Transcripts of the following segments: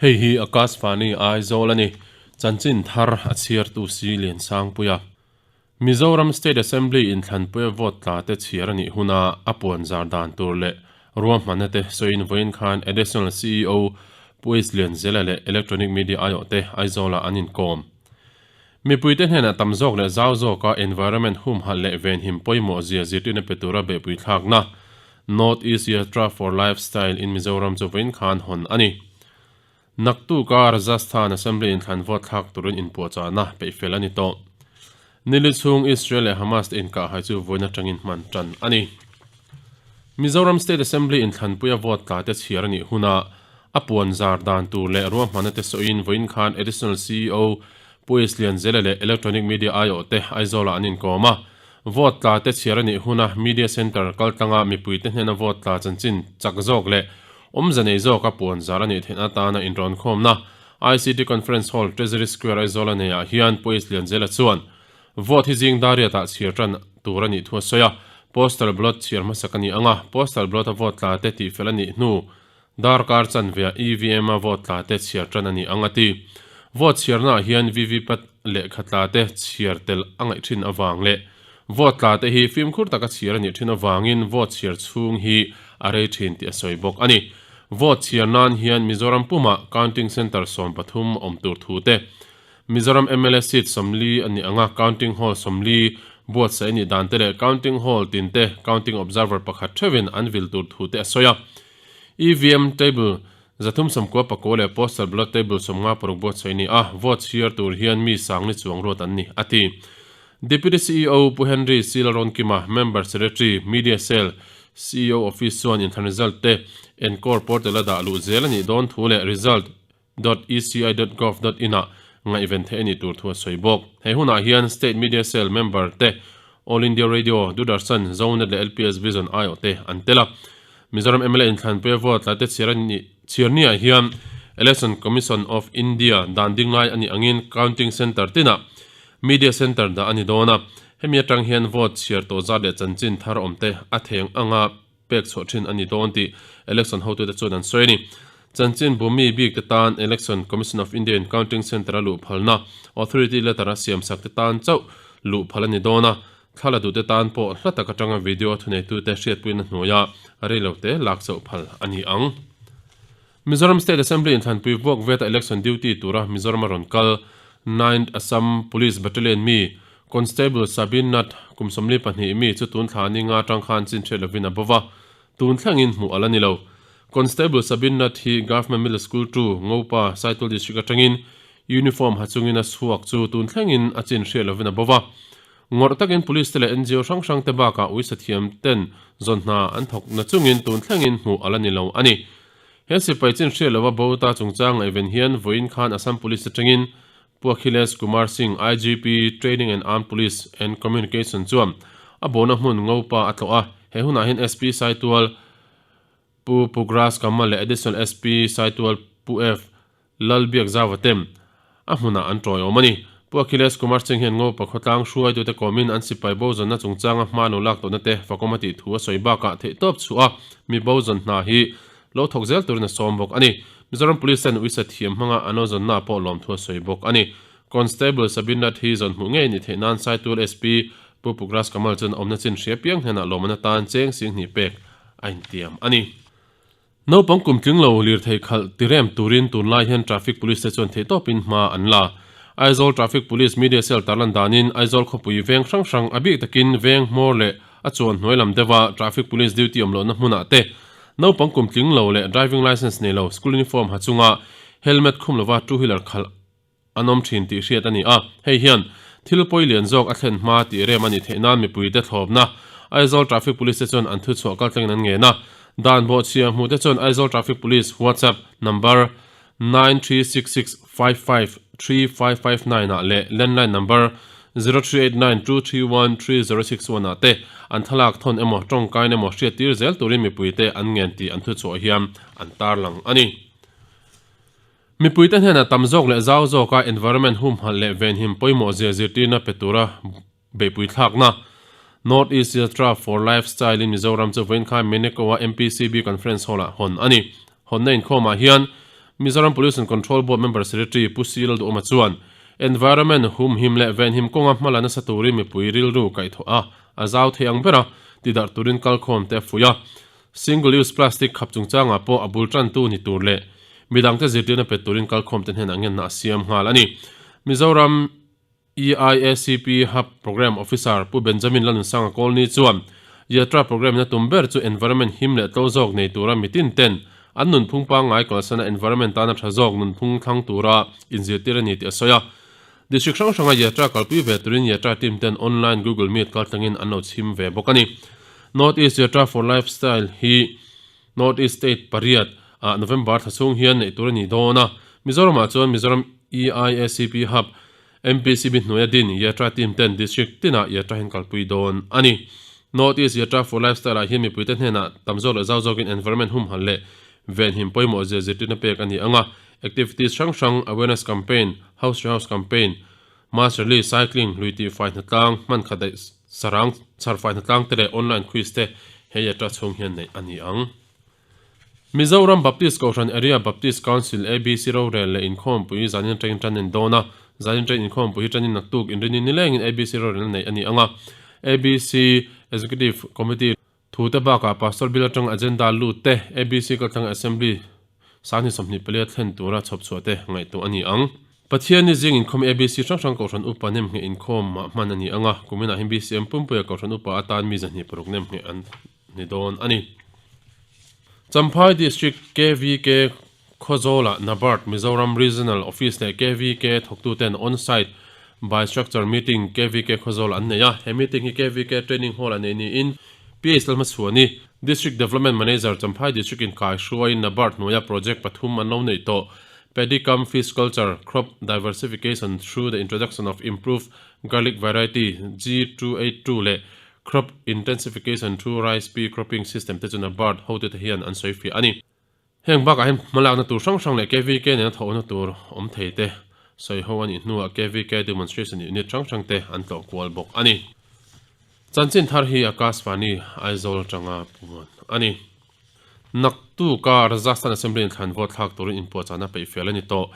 Hei hi Akashvani Aizawl a ni. Chanchin thar a chhiartu si Liansangpuia. Mizoram State Assembly inthlanpuia vote tla te chhiar a nih huna a puan zar dan tur leh ruahmanna te sawiin vawiin khan Additional CEO Pu H Lianzela leh Electronic Media aiawh te Aizawlah an inkawm. Mipuite hnenah tam zawk leh zau zawka environment humhalh leh venhim pawimawh zia zirtirna pe tura beihpui thlakna North East Yatra for Lifestyle in Mizoram chu vawiin khan hawn a ni. Naktuka Rajasthan Assembly inthlan vote thlak turin inpuahchahna peihfel a ni tawh. Nili chhung Israel leh Hamas te inkahhai chu vawiin atangin hman tan a ni. Mizoram State Assembly inthlanpuia vote tla te chhiar a nih hunah a puan zar dan tur leh ruahmanna te sawiin vawiin khan Additional CEO Pu Ace Lianzela leh Electronic Media aiawh te Aizawlah an inkawm a. Vote tla te chhiar a nih huna Media Centre kaltlanga mipuite hnena vote tla chanchin chak zawk leh awmze nei zawka puan zar a nih theihna atana inrawnkhawmna ICT Conference Hall, Treasury Square Aizawla neiah hian Pu Ace Lianzela chuan Vote hi zing dariatah chhiar tan tur a nih thu a sawi a, Postal Ballot chhiar hmasak a ni ang a, Postal Ballot a vote tla te tihfel a nih hnu darkar chanve ah EVM a vote tla te chhiar tan a ni ang a ti. Vote chhiarnaah hian VVPAT lehkha tla te chhiar tel a ngaih thin avang leh vote tla te hi fimkhur taka chhiar a nih thin avangin vote chhiar chhung hi a rei thin tih a sawi bawk a ni. Vote chhiar nan hian Mizoram pumah Counting Centre 13 awm tur thu te Mizoram mla seat 40 a nih anga counting hall 40 buatsaih a nih dan te leh counting hall tin te counting observer pakhat theuhin an vil tur thu te a sawi a. EVM table 399 leh postal ballot table 56 buatsaih a ni a, vote chhiar tur hian mi sangni chuang ruat an ni, a ti. Deputy ceo Pu Henry Silalrawnkima, Member Secretary, Media Cell, ceo Office chuan inthlan result te Encore portal a dah luh zel a nih dawn thu leh result Dot-eci dot gov dot in ah ngaihven theih a nih tur thu a sawi bawk. He hunah hian State Media Cell member te, All India Radio, Doordarshan, Zonet leh LPS Vision aiawh te an tel a. Mizoram mla inthlanpuia vote tla te chhiar a nih chhiar niah hian Election Commission of India dan ding lai a nih angin Counting Centre tinah Media Centre dah a ni dawn a. Hemi atang hian vote chhiar tawh zat leh chanchin thar awm te a theng anga pek chhuah thin a ni dawn tih Election hotute chuan an sawi a ni. Chanchin bumi bik te tan Election Commission of India in Counting Centre a luh phalna Authority Letter a siam sak te tan chauh luh phal a ni dawn a, thla la duhte tan pawh hla tak atanga video a thuneitute hriatpuina hnuaiah reilote lak chauh phal a ni ang. Mizoram State Assembly inthlanpui vuak veta election duty tura Mizoram a rawn kal Ninth Assam Police Battalion mi Constable Sabin Nath kum 42 mi chu tun thla ni nga atang khan chin hriat lovin a bo va, tun thlengin hmuh a la ni lo. Constable Sabin Nath hi Government Middle School 2, Ngopa, Saitul District atangin uniform ha chungin a chhuak chu tun thlengin a chin hriat lovin a bo va. Ngawrh takin Police te leh NGO hrang hrang te bakah uisathiam ten zawn hna an thawk na chungin tun thlengin hmuh a la ni lo a ni. He sipai chin hriat lova bo ta chungchang ngaihven hian vawiin khan Assam Police atangin Pu Akhilesh Kumar Singh, IGP, Training and Armed Police and Communication chuan a bona hmun Ngopa a tlawh a. He hunah hian SP Saitual Pu Pugraj Kamal leh Additional SP Saitual Pu F. Lalbiak Zavatem a hmunah an tawiawm a ni. Pu Akhilesh Kumar Singh hian Ngopa khawtlang hruaitute kawmin an sipai bo zawnna chungchanga hma lo lak tawhna te fakawm a tih thu a sawi bakah theihtawp chhuah a mi bo zawn hna hi lo thawk zel turin a sawm bawk a ni. Mizoram Police ten uisa thiam hmanga an lo zawnna pawh lawmthu a sawi bawk a ni. Constable Sabin Nath hi zawn hmuh ngei a nih theih nan Saitul SP Pu Pukraj Kamal chuan a awmna chin hria piang hnenah lawmman atan cheng sing hnih pek a intiam a ni. Naupang kum tling lo lirthei khalh tirem turin tunlai hian Traffic Police te chuan theihtawpin hma an la. Aizawl Traffic Police Media Cell tarlan danin Aizawl khawpui veng hrang hrang a bik takin veng hmawr leh a chuan hnuai lam deuha Traffic Police duty awm lohna hmunah te naupang kum tling lo leh driving licence nei lo school uniform ha chunga helmet khum lova two wheeler khalh an awm thin tih hriat a ni a, hei hian thil pawi lian zawk a thlen hma tih rem a nih theih nan mipuite thlawpna Aizawl Traffic Police te chuan an thuchhuah kaltlengin an ngen a, dan bawhchhia hmuhte chuan Aizawl Traffic Police WhatsApp number 9366553559 ah leh landline number 0389231306 ah te an thlalak thawn emaw tawngkain emaw hriattir zel turin mipuite an ngen tih an thuchhuah hian an tarlang a ni. Mipuite hnenah tam zawk leh zau zawka environment humhalh leh venhim pawimawh zia zirtirna pe tura beihpui thlakna North East Yatra for Lifestyle in Mizoram chu vawiin khan Meneko-a MPCB Conference Hall-ah hawn a ni. Hawnna inkhawmah hian Mizoram Pollution Control Board Member Secretary Pu C Lalduhawma chuan environment humhim leh venhim kawnga hma la nasa turin mipui rilru kaihthawh a, a zau thei ang bera tidarh turin kalkhawm te a fuih a. Single use plastic khap chungchangah pawh a bul tantu ni tur leh midangte zirtirna pe turin kalkhawmte hnenah ngenna a siam nghal a ni. Mizoram EIACP Hub Programme Officer Pu Benjamin Lanunsanga Kawlni chuan Yatra Programme na tum ber chu environment him leh tlo zawk nei tura mitin ten an nunphung pangngai kalsana environment tana tha zawk nunphung thlang tura inzirtir a ni tih a sawi a. District hrang hranga Yatra kalpui ve turin Yatra team ten online Google Meet kaltlangin an lo chhim ve bawk a ni. North East Yatra for Lifestyle hi North East State pariat ah November thla chhung hian neih tur a ni dawn a, Mizoramah chuan Mizoram EIACP Hub, MPCB hnuaia din Yatra team ten District tinah Yatra hian kalpui dawn a ni. North East Yatra for Lifestyle ah hian mipuite hnenah tam zawk leh zau zawkin environment humhalh leh venhim pawimawh zia zirtirna pek a ni ang a, activities hrang hrang, awareness campaign, house to house campaign, mass rally, cycling, lui tihfai hnatlang, hman khat daih sarang chharfai hnatlang te leh online quiz te he Yatra chhung hian neih a ni ang. Mizoram Baptist Kohhran Area Baptist Council, ABC, rorel leh inkhawmpui zanin atangin tan en dawn a, zanin atangin inkhawmpui hi tanin naktuk inrini nilengin ABC rorelna neih a ni ang a. ABC Executive Committee thute bakah Pastor Bill atanga agenda lut te, ABC kaltlanga Assembly sanghnih 24 thlen tura chhawp chhuah te ngaihtuah a ni ang. Pathianni zing inkhawm ABC hrang hrang Kohhran Upa nemngheh inkhawm ah hman a ni ang a, kuminah hian BCM pumpuia Kohhran Upa atan mi 26 nemngheh an ni dawn a ni. Champhai District KVK Khawzawlah NABARD Mizoram Regional Office leh KVK thawktuten on-site by structure meeting KVK Khawzawl an nei a. He meeting hi KVK Training Hall-ah nei niin PH Lalhmachhuani, District Development Manager Champhai District in kaihruaiin NABARD hnuaia project pathum an lo neih tawh Paddy-cum Fish Culture, Crop Diversification through the Introduction of Improved Garlic Variety G282 leh Crop Intensification through Rice Pea Cropping System te chu NABARD hotute hian an sawi fiah a ni. Heng bakah hian hmalakna tur hrang hrang leh KVK nena thawhna tur awm thei te sawi ho a nih hnuah KVK Demonstration Unit hrang hrang te an tlawh kual bawk a ni. Chanchin thar hi Akashvani Aizawl atanga puan a ni. Naktuka Rajasthan Assembly inthlan vote thlak turin inpuahchahna peih fel a ni tawh.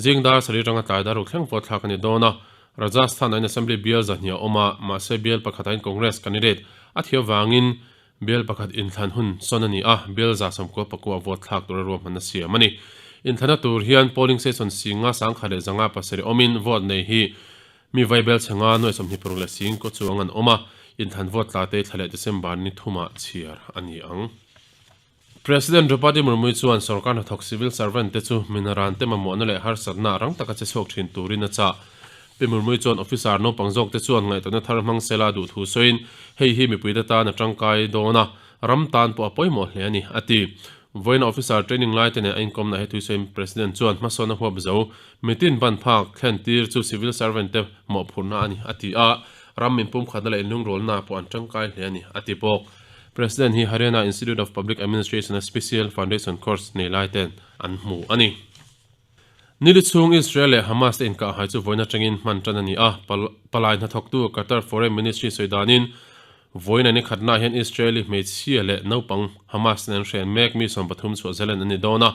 Zing dar sarih atanga tlai dar ruk thleng vote thlak a ni dawn a. Rajasthan-ah in Assembly bial zahnih a awm a, mahse bial pakhatah in Congress candidate a thiam vangin bial pakhat inthlan hun sawn a ni a, bial 94 vote thlak tura ruahmanna siam a ni. Inthlana tur hian polling station singa 1507 awmin vote nei hi mi vaibel chhenga nuai 26 leh sing kaw chuang an awm a, inthlan vote tla te thla leh December ni thumah chhiar a ni ang. President Draupadi Murmu chuan sorkar hnathawk civil servant te chu minaran te mamawhna leh harsatna rang taka che chhuak thin turin a chah. Pi Murmu chuan officer naupang zawk te chuan ngaihtuahna thar hmang sela duh thu sawiin hei hi mipuite tan a tangkai dawn a, ram tan pawh a pawimawh hle a ni, a ti. Vawiina officer training lai te nen a inkawmna he thui sawiin President chuan hmasawn a huap zo, mitin ban phak thlen tir chu civil servant te mawhphurhna a ni, a ti a, ram inpumkhatna leh inlungrualna pawh an tangkai hle a ni, a ti bawk. President hi Haryana Institute of Public Administration-a Special Foundation Course nei lai ten an hmu a ni. Nili chhung Israel leh Hamas te inkahhai chu vawiin atangin hman tan a ni a, palai hnathawktu Qatar Foreign Ministry sawi danin vawiin an ikhatnaah hian Israeli hmeichhia leh naupang Hamas ten an hren mek mi 30 chhuah zalen an ni dawn a,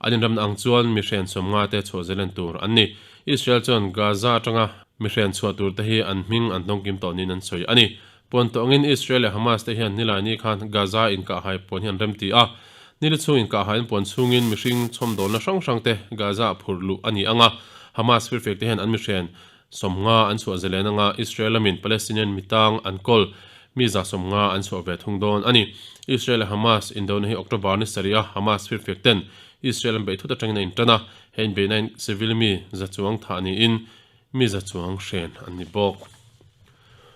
an inramna ang chuan mi hren 50 te chhuah zalen tur an ni. Israel chuan Gaza atanga mi hren chhuah tur te hi an hming an hnawngkim tawh niin an sawi a ni. Puan tawh angin Israel leh Hamas te hian Nilaini khan Gaza inkahhai puan hi an remti a. Nili chhung inkahhai an puan chhungin mihring chhawmdawlna hrang hrang te Gaza ah phur luh a ni ang a. Hamas firfiak te hian an mihren 50 an chhuah zelen anga Israel lamin Palestinian mitang an kawl mi 150 an chhuah ve thung dawn a ni. Israel leh Hamas indona hi October ni sarih a Hamas firfiak ten Israel an beih thut atangin a intan a. He inbeihna in civil mi za chuang thah niin mi za chuang hren an ni bawk.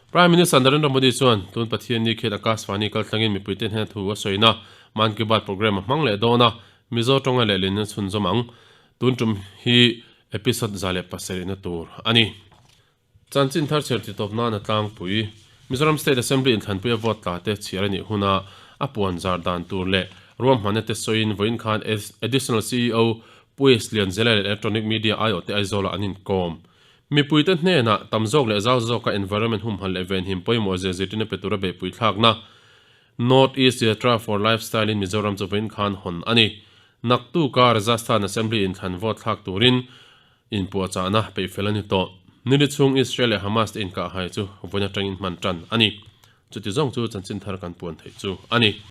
Prime Minister Narendra Modi chuan tun Pathianni khian Akashvani kaltlangin mipuite hnena thu a sawina Mann Ki Baat programme a hmang leh dawn a, Mizo tawnga lehlin a chhunzawm ang. Tun tum hi episode 107 na tur a ni. Chanchin thar chher titawp nan a tlangpui. Mizoram State Assembly inthlanpuia vote tla te chhiar a nih huna a puan zar dan tur leh ruahmanna te sawiin vawiin khan Additional CEO Pu S Lianzela leh Electronic Media aiawhte Aizawlah an inkawm. Mipuite hnenah tam zawk leh zau zawka environment humhalh leh venhim pawimawh zia zirtirna pe tura beihpui thlakna North East Yatra for Lifestyle in Mizoram chu vawiin khan hawn a ni. Naktuka Rajasthan Assembly inthlan vote thlak turin inpuahchahna peihfel a ni tawh. Nili chhung Israel leh Hamas te inkahhai chu vawiin atangin hman tan a ni. Chuti zawng chu chanchin thar kan puan theih chu a ni.